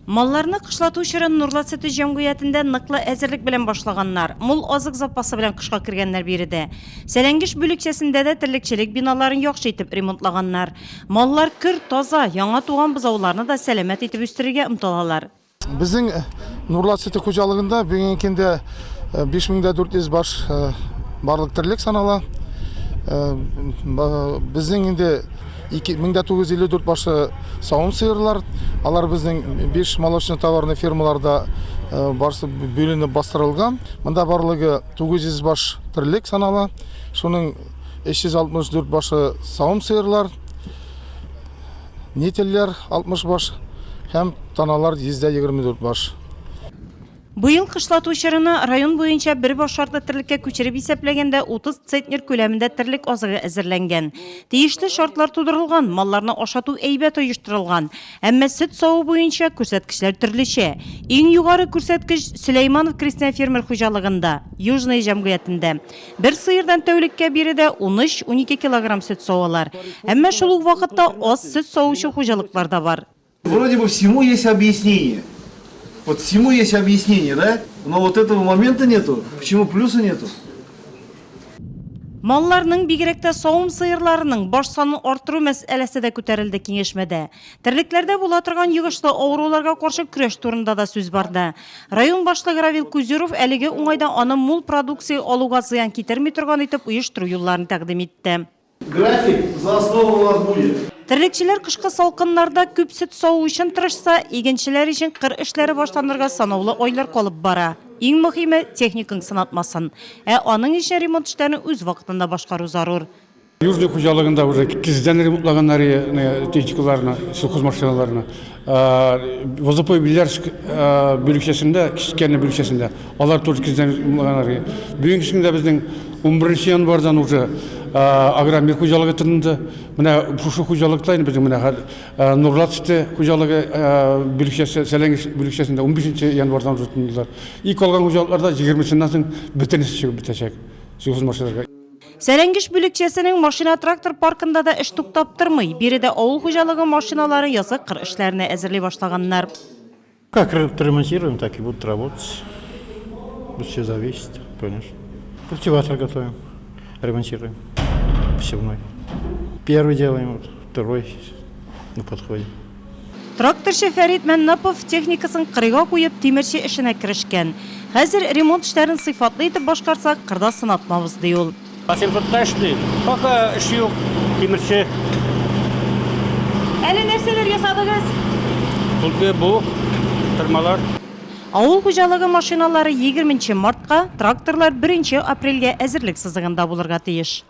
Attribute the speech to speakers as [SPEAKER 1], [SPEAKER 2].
[SPEAKER 1] Малларны кышлату чорын Нурлат сөте җәмгыятендә ныклы әзерлек белән башлаганнар. Мул азык запасы белән кышка кергәннәр биредә. Сәләнгеш бүлекчәсендә дә терлекчелек биналарын яхшы итеп ремонтлаганнар. Маллар көр, таза, яңа туган бозауларны да сәламәт итеп үстерергә омтылалар.
[SPEAKER 2] Безнең Нурлат сөте хуҗалыгында бүгенге көндә 5400 баш барлык терлек санала. Безнең инде 2954 башы савым сыерлар. Алар безнең 5 молочно-товарный фермаларда барсы бүленеп бастырылган. Монда барлыгы 900 баш терлек санала. Шуның 364 башы савым сыерлар, нительләр 60 баш һәм таналар 124 баш.
[SPEAKER 1] Быел кышлату чорына район буенча бер баш шартлы терлеккә күчереп исәпләгәндә 30 центнер күләмендә терлек азыгы әзерләнгән. Тиешле шартлар тудырылган, малларны ашату әйбәт оештырылган. Әмма сөт саву буенча күрсәткечләр төрлечә. Иң югары күрсәткеч Сөләйманов крестьян-фермер хуҗалыгында, Южное җәмгыятендә. Бер сыердан тәүлеккә биредә 13-12 килограмм сөт савалар. Әмма шул ук вакытта аз сөт савучы хуҗалыклар да бар.
[SPEAKER 3] Вроде бы всему есть объяснение. Вот всему есть объяснение, да? Но вот этого момента нету. Почему плюса нету?
[SPEAKER 1] Малларның, бигрәк тә савым сыерларының баш санын арттыру мәсьәләсе дә күтәрелде киңәшмәдә. Терлекләрдә була торган йогышлы авыруларга каршы көрәш турында да сүз барды. Район башлыгы Равил Кузюров әлеге уңайдан аны мул продукция алуга зыян китерми торган итеп оештыру юлларын тәкъдим итте.
[SPEAKER 3] График за основу у нас будет.
[SPEAKER 1] Терлекчеләр кышкы салкыннарда күп сөт саву өчен тырышса, игенчеләр өчен кыр эшләре башланырга санаулы айлар калып бара. Иң мөһиме, техникаң сынатмасын. Ә аның өчен ремонт эшләрен үз вакытында башкару зарур.
[SPEAKER 4] Южный хуҗалыгында уже тиздән ремонтлаганнар техникаларны, сельхозмашиналарны. ВЗП Биләрск бүлекчәсендә, Кечкенә бүлекчәсендә, алар тоже тиздән ремонтлаганнар. Бүгенге көндә безнең 11 январьдан уже Агромир хуҗалыгы тотынды. Менә шушы хуҗалыкта инде безнең менә Нурлат сөте хуҗалыгы бүлекчәсе, Сәләнгеш бүлекчәсендә 15 январьдан уже тотындылар. И калган хуҗалыкларда 20-сеннән соң бөтенесе чыгып бетәчәк сельхозмашиналарга.
[SPEAKER 1] Сәләнгеш бүлекчәсенең машина-трактор паркында да эш туктап тормый. Биредә авыл хуҗалыгы машиналары язгы кыр эшләренә әзерли башлаганнар.
[SPEAKER 5] Как ремонтируем, так и будут работать. Все зависит, конечно. Культиватор готовим, ремонтируем. Посевной. Первый делаем, второй на подходе.
[SPEAKER 1] Тракторчы Фәрит Мәннапов техникасын кырыйга куеп, тимерче эшенә керешкән. Хәзер ремонт эшләрен сыйфатлы итеп башкарсак, кырда сынатмабыз, ди ул.
[SPEAKER 6] Сыйфатта эшли. Пока эш юк, тимерче.
[SPEAKER 1] Әле нәрсәләр ясадыгыз?
[SPEAKER 6] Только бу, тырмалар.
[SPEAKER 1] Авыл хуҗалыгы машиналары егерменче мартка, тракторлар беренче апрельгә әзерлек сызыгында булырга тиеш.